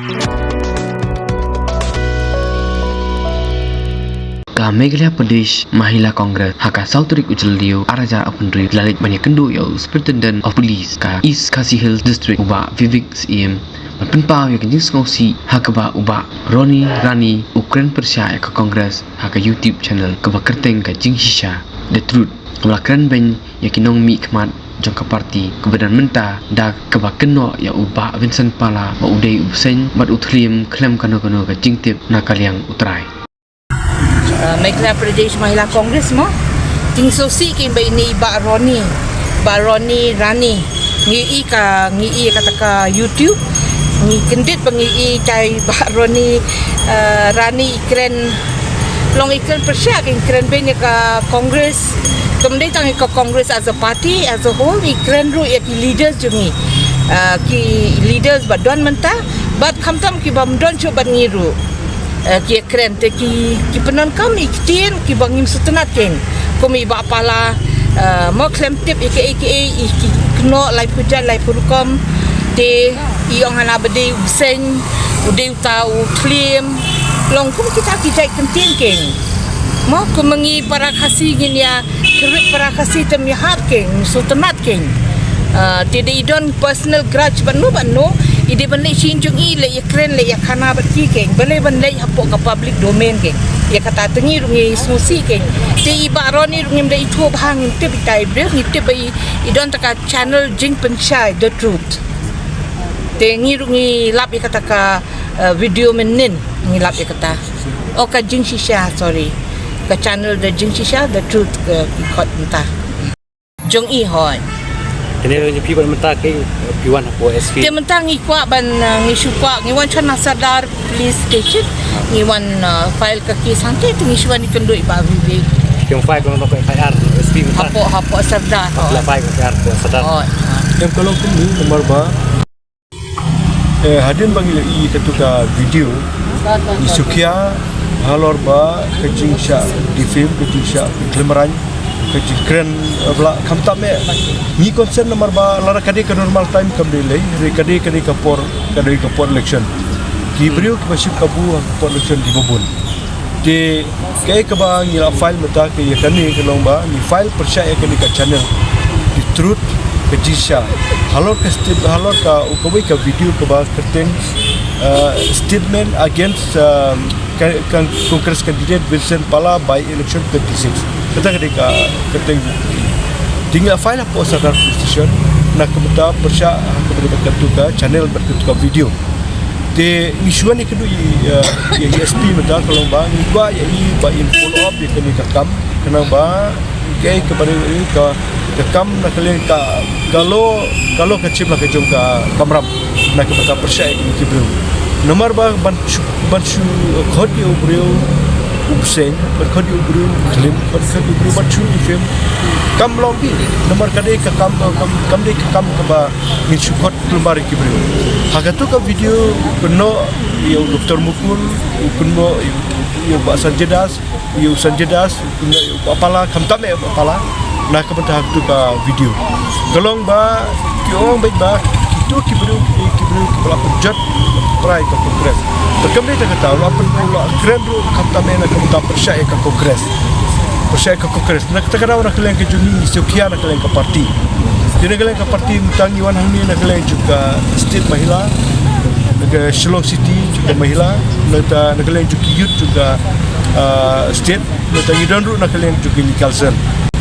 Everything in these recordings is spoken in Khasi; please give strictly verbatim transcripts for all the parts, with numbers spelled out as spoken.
Ka Meghalaya Pradesh Mahila Congress ha ka saw tarik u Jylliew ar hajar arphew hynriew la leit ban ïakynduh ïa u Superintendent of Police ka East Khasi Hills District u Bah Vivek Syiem ban pynpaw ïa ka jingsngewsih ha kaba u Bah Ronnie Rani u kren pyrshah ïa ka Congress ha ka YouTube channel kaba kyrteng Ka Jingshisha The Truth, kaba la kren beiñ ïa ki nongmihkhmat jong ka party kaba don mynta da kaba kynnoh ïa u Bah Vincent Pala ba u dei u bseiñ bad u thliem khlem kano kano ka jingtip na ka liang U Trai. Uh, Meghalaya Pradesh Mahila Congress mo. Jingsngewsih kein ba ine i Bah Ronnie, Bah Ronnie Rani. Ngi i ka, ngi i kata ka YouTube. Ngi kyndit ba ngi i tai Bah Ronnie, uh, Rani i kren, long i kren pyrshah, i kren beiñ ïa ka Congress. Kam dei tang ïa ka Congress as a party, as a whole, i kren ruh ïa ki leaders jong ngi. Uh, ki leaders ba don mynta, bad khamtam ki bym don shuh bad ngi ruh. Eh, ki kren te ki, ki pyndonkam ïa ki ktien kiba ngim sngewtynnat kein. Kum i Bah Pala, eh, mo khlem tip ïa kiei kiei, i ki kynnoh laiphew jait laiphew rukom. Te i ong hana ba dei u bseiñ, u dei uta u thliem. Long kum kita ki jait kyntien kein. Mo kum ma ngi para Khasi ngin ïa kyrwit para Khasi te ym ïahap kein, ym sngewtynnat kein. Ah, te dei i don personal grudge bad no bad no, i dei ban leit sha ïing jong i, leit ïakren, leit ïakhana bad ki kein, balei ban leit hapoh ka public domain kein. Ïa kata te ngi ruh ngi sngewsih kein. Te i Bah Ronnie ruh ngim da ithuh bha, ngim tip ita i briew, ngi tip ba i, i don ta ka channel Jingpynshai The Truth. Te ngi ruh ngi lap ïa kata ka, eh, video mynnin, ngi lap ïa kata. O, Ka Jingshisha, sorry. Ka channel The Jingshisha The Truth, ka ki khot mynta. Jong i hoi. Kane jong phi ban mynta ke phi wan hapoh S P. Te mynta ngi kwah ban, uh, ngi shu kwah, ngi wan sha na Sadar Police Station. Ngi wan, uh, file ka case hangte, te ngi shu wan ïakynduh i Bah Vivek. Ki wan file ka long ka F I R S P mynta. Hapoh, hapoh Sadar. Hapoh la file ka F I R hapoh Sadar. Hoi. Em ka long kumne namar ba Eh, hadien ba ngi la ïohi katu ka video, ngi shu khia halor ba ka jingshah defame, ka jingshah khlem rang, ka jingkren, eh, bla khamtam eh. Ngi concern namar ba lada ka dei ka normal time kam dei lei, hynrei ka dei, ka dei ka por, ka dei ka por election. Ki briew kiba shim kabu ha ka por election kiba bun. Te kaei kaba ngi la file mynta ka ïa kane ka long ba ngi file pyrshah ïa kane ka channel The Truth, Ka Jingshisha. Halor ka state, halor ka, kawei ka video kaba kyrteng, uh, Statement Against, um, ka, ka Congress Candidate Vincent Pala by election twenty-six. Kata ka dei ka kyrteng. Te ngi la file hapoh Sadar Police Station na ka bynta pyrshah ha ka bynta katu ka channel bad katu ka video. Te ngi shu wan ïakynduh ïa, ïa, ïa S P mynta ka long ba ngi kwah ïa i ba in follow up ïa kane ka kam, khnang ba kaei kaba dei ka, ka kam na ka liang ka, ka law, ka law ka shim la ka jong ka kamram na ka bynta pyrshah ïa kine ki briew. Namar ba ban shu, ban shu khot ïa u briew u bseiñ, ban khot ïa u briew u thliem, ban khot ïa u briew ban shu defame, kam long bha. Namar ka dei ka kam, kam, kam dei ka kam kaba ngin shu khot lyngba ki briew. Ha katu ka video u kynnoh ïa u Doktor Mukul, u kynnoh ïa u, ïa u Bah Sanjay Das, ïa u Sanjay Das, u kynnoh ïa u Bah Pala, khamtam eh u Bah Pala. Na ka bynta ha katu ka video ka long ba ki ong beit ba kitu ki briew, ki, ki briew kiba la pynjot trai ka Congress. Te kam dei tang kata, u la pyn, u la kren ruh khamtam eh na ka bynta pyrshah ïa ka Congress. Pyrshah ïa ka Congress. Na kata ka daw na ka liang ka jong ngi ngi shu khia na ka liang ka party. Te na ka liang ka party mynta ngi wan hangne na ka liang jong ka state Mahila, na ka Shillong City jong ka Mahila, na ka, na ka liang jong ki youth jong ka, ah, state, mynta ngi don ruh na ka liang jong ki legal cell.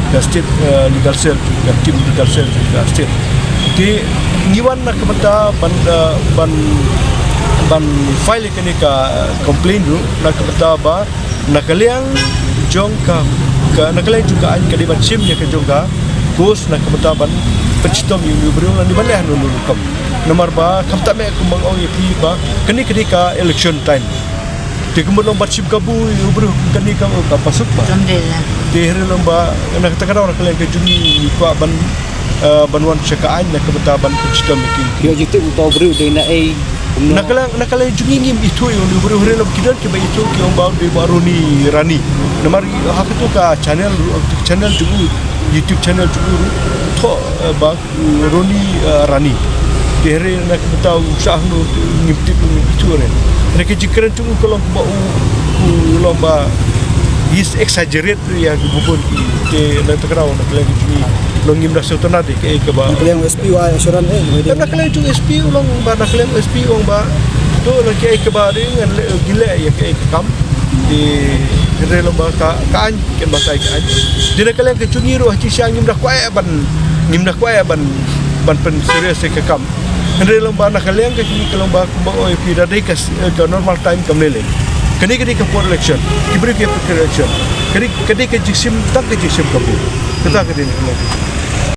Ka state, ah, legal cell, ka team legal cell jong ka state. Te ngi wan na ka bynta ban, ah, ban, ban file ïa kane ka, ah, complaint ruh na ka bynta ba na ka liang jong ka, ka, na ka liang jong ka aiñ ka dei ban shim ïa ka jong ka course na ka bynta ban pynshitom ïa une u briew lane ban leh hano hano rukom. Namar ba khamtam eh kumba nga ong ïa phi ba kane ka dei ka election time. Te kumba long ban shim kabu ïa u briew kane ka, ka pasuk ba. Te hynrei long ba na kata ka daw na ka liang ka jong ngi ngi kwah ban eh, ban wan sha ka aiñ na ka bynta ban pynshitom ïa ki. Ïa, jingtip uta u briew dei na ei, kumno? Na ka liang, na ka liang jong ngi ngim ithuh ïa u briew, hynrei lada ki don kiba ithuh ki ong ba u dei Bah Ronnie Rani. Namar ha katu ka channel, channel jong u, YouTube channel jong u ruh thoh, eh, ba, eh, Ronnie, eh, Rani. Te hynrei na ka bynta u Shah Hangno te ngim tip, ngim tip shuh re. Na ka jingkren jong u ka long ba u, u long ba he's exaggerate ïa ki bun ki, te na ka daw na ka liang jong ngi long ngim da sngewtynnat ïa kaei kaba. Na ka liang u S P u ai assurance eh. Em, na ka liang jong u S P u long ba, na ka liang u S P u ong ba to la kaei kaba dei ngan leh, ngi leh ïa kaei ka kam. Te hynrei long ba ka, ka aiñ, ken ba ka aiñ, ka aiñ. Te na ka liang ka jong ngi ruh ha jingshisha ngim da kwah ban, ngim da kwah ban, ban pyn serious ïa ka kam. Hynrei long ba na ka liang ka jong ngi ka long ba kumba oi phi, da dei ka s-, eh, ka normal time kam lei lei. Kane ka dei ka por election. Ki briew ki ïa pyrkhat election. Ka dei, ka dei ka jingshim, tang ka jingshim ka briew. Kata ka dei na ka liang.